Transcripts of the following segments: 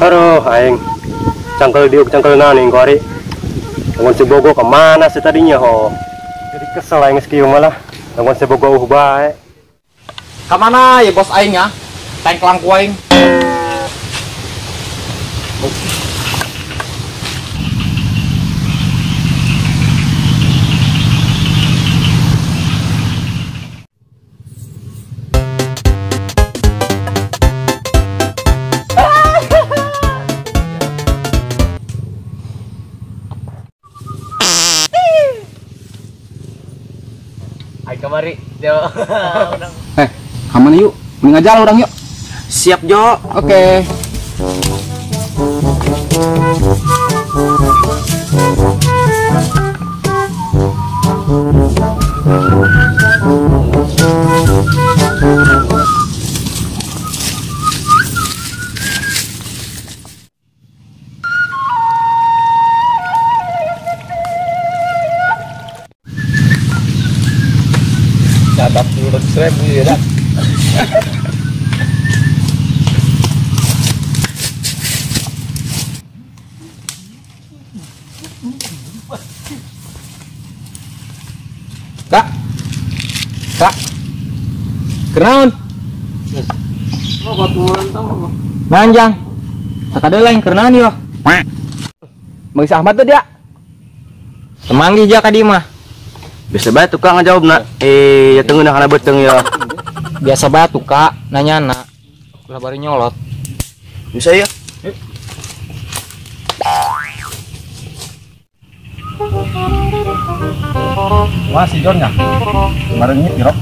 Aduh, aing cangkel diuk cangkel naning kuari. Bangun si Bogo kemana sih tadinya ho? Jadi kesel aing geus kieu malah. Bangun si Bogo bae. Kamana ya bos aing ya? Tengklang ku aing. Kamari, Jo. Kamana yuk? Mending aja orang yuk. Siap, Jo. Oke. Catat dulu 100.000 ya dah. Kak. Kak. Kenaon? Nanjang. Sakada lain kenaon yo. Mang si Ahmad tuh dia. Temanggi ja ka di mah. Biasa bae tukang ngajawab nak. Ya tengeunah kana beuteung ya. Biasa bae tukang nanya nak. Ulah bari nyolot. Bisa ya? Wah, si John ya. Kemarin ini pirok.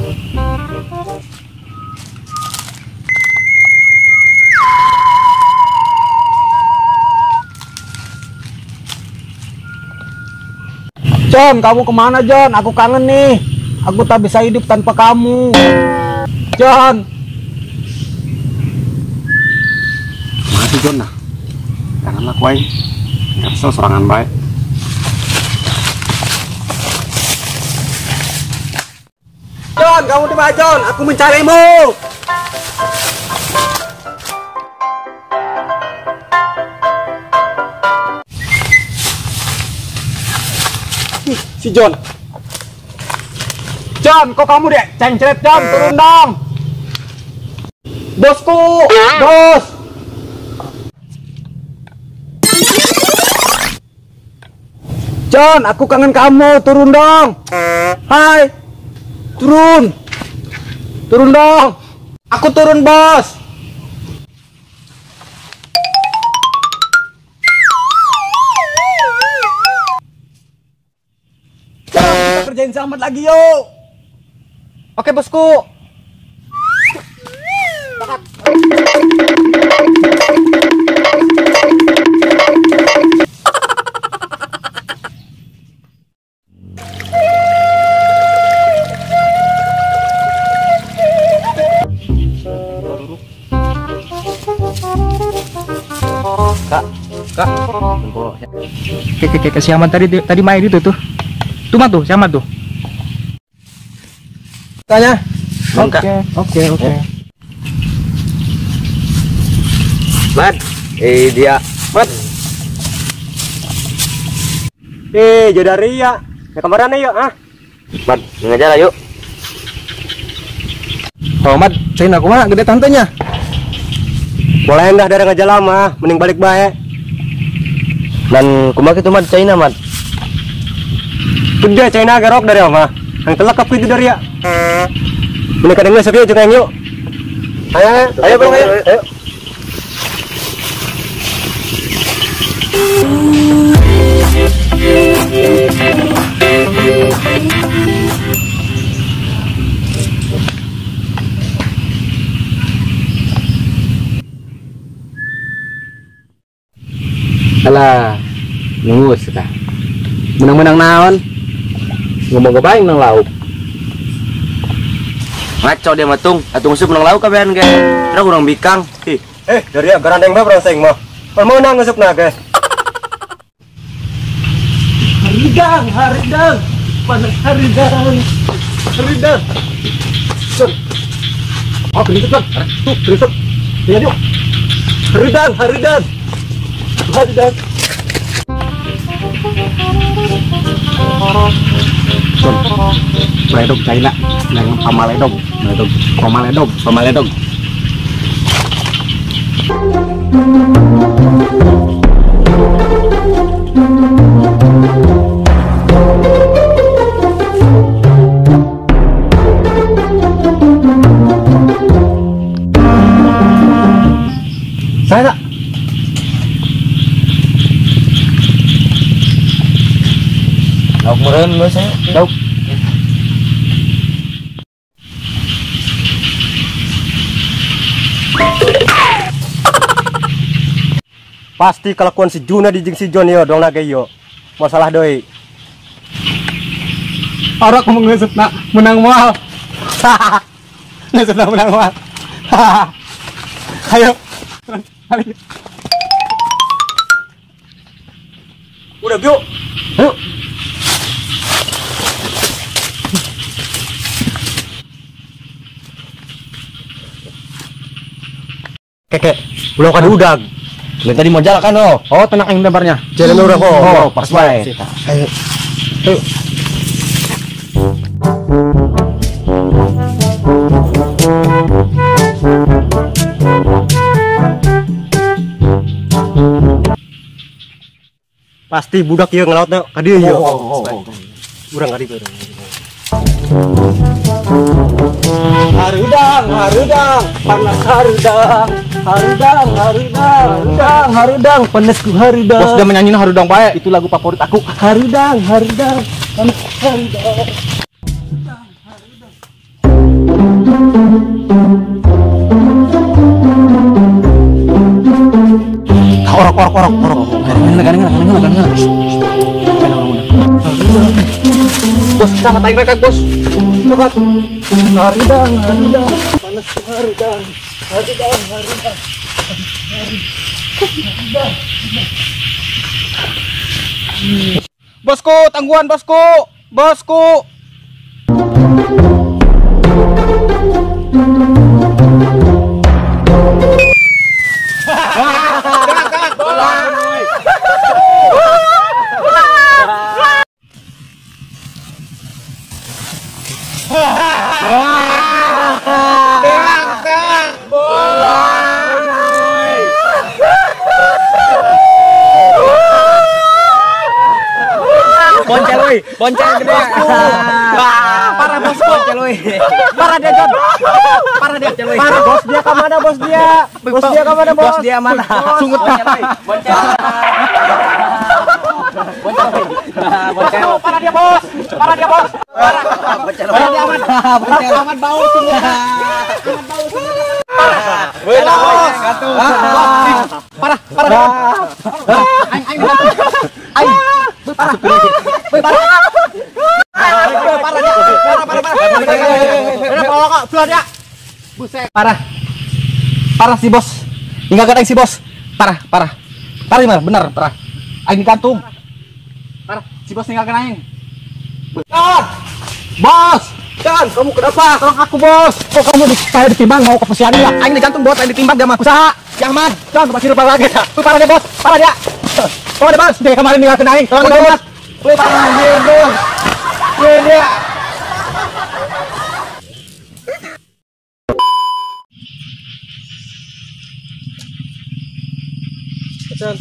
John, kamu kemana John? Aku kangen nih. Aku tak bisa hidup tanpa kamu. John. Masih John nah. Janganlah kuai. Nggak kesel sorangan baik. John, kamu di mana John? Aku mencarimu. Si John. John, kok kamu deh cengcret John, turun dong. Bosku, bos. John, aku kangen kamu, turun dong. Hai. Turun. Turun dong. Aku turun, bos. Kerjain si Ahmad lagi yuk. Oke bosku. Kak, kak. Oke, si Ahmad tadi main itu tuh. Tuh mah tuh, siapa tuh? Tanya. Oke. Mat, dia. Mat. Jadi ya. Ya kemarin yuk, ah. Mat, ngajar lah yuk. Oh, Mat, cai aku mah gede tantenya. Boleh dah dari ngajar lama, mending balik bae. Dan kumaha kitu Mat caina Mat? Gede China gerok dari apa? Yang telak itu dari ya. Ini kadang nggak sepi juga yuk. Ayo, ayo, bro, ayo, ayo. Alah, nunggu sudah. Menang-menang naon? Ngomong ke nang lauk. Ngaco dia matung, atung sup nang lauk kabehan ge. Terus kurang bikang. Ih, dari garandeng bae bro sing mah. Mau nang ngesup na guys. Haridang, haridang. Panas haridang. Haridang. John. Oh, geringsek, John. Tuh, geringsek. Lihat yuk. Haridang, haridang. Harudang. Meledog China, nang pamaledog, meledog, pamaledog, pamaledog. Saya tak. Lauk meren lu saya. Lauk. Pasti kelakuan si Juna di jeung si John yo dong lagi yo. Masalah doi. Orang mengesut nak menang moal. Ngesut nak menang moal. Ayo. Udah yuk. Ayo. Keke, ulah kan udang. Lain tadi mau jalan kan oh. Oh, tenang yang lemparnya. Jalan udah kok. Oh, pas bae. Ayo. Ayo. Pasti budak ieu ngelautna ka dieu ieu. Urang ka dieu. Harudang, harudang, panas harudang. Harudang, harudang, harudang, harudang, panasku harudang. Bos dia menyanyiin harudang bae. Itu lagu favorit aku. Harudang, harudang, panas harudang. Orok, orok, orok, orok. Garing. Bos, kita ngatain mereka, bos. Cepat. Harudang, harudang, panas harudang. Harudang, harudang. Harudang. Bosku, tangguhan bosku. Bosku. Boncel woi, boncel gede. Parah bos, boncel woi. Parah dia John. Parah dia. Parah bos dia ke mana bos dia? Bos dia ke mana bos? Bos dia mana? Sungut boncel. Boncel. Boncel. Parah dia bos. Parah dia bos. Parah. Boncel. Parah dia aman. Boncel aman bau sungut. Aman bau sungut. Parah. Woi, gantung. Parah, parah. Aing aing. Aing. Parah. Parah. Parah dia. Parah, parah, parah. Buset. Parah. Parah si bos. Tinggalkan aing si bos. Parah, parah. Parah gimana? Benar, parah. Aing digantung. Parah, si bos tinggalkan aing. John. Bos, John, kamu kenapa? Tolong aku, bos. Kok kamu saya ditimbang mau ke posyandu ya? Aing digantung, bos. Aing ditimbang dia mah. Usaha. Si Ahmad. John, masih lupa lagi. Parah dia, bos. Parah dia. Tolong dia, bos. Dia kemarin ninggalkan aing. Tolong dia, bos. Woi, parah dia, bos. Woi, dia. John.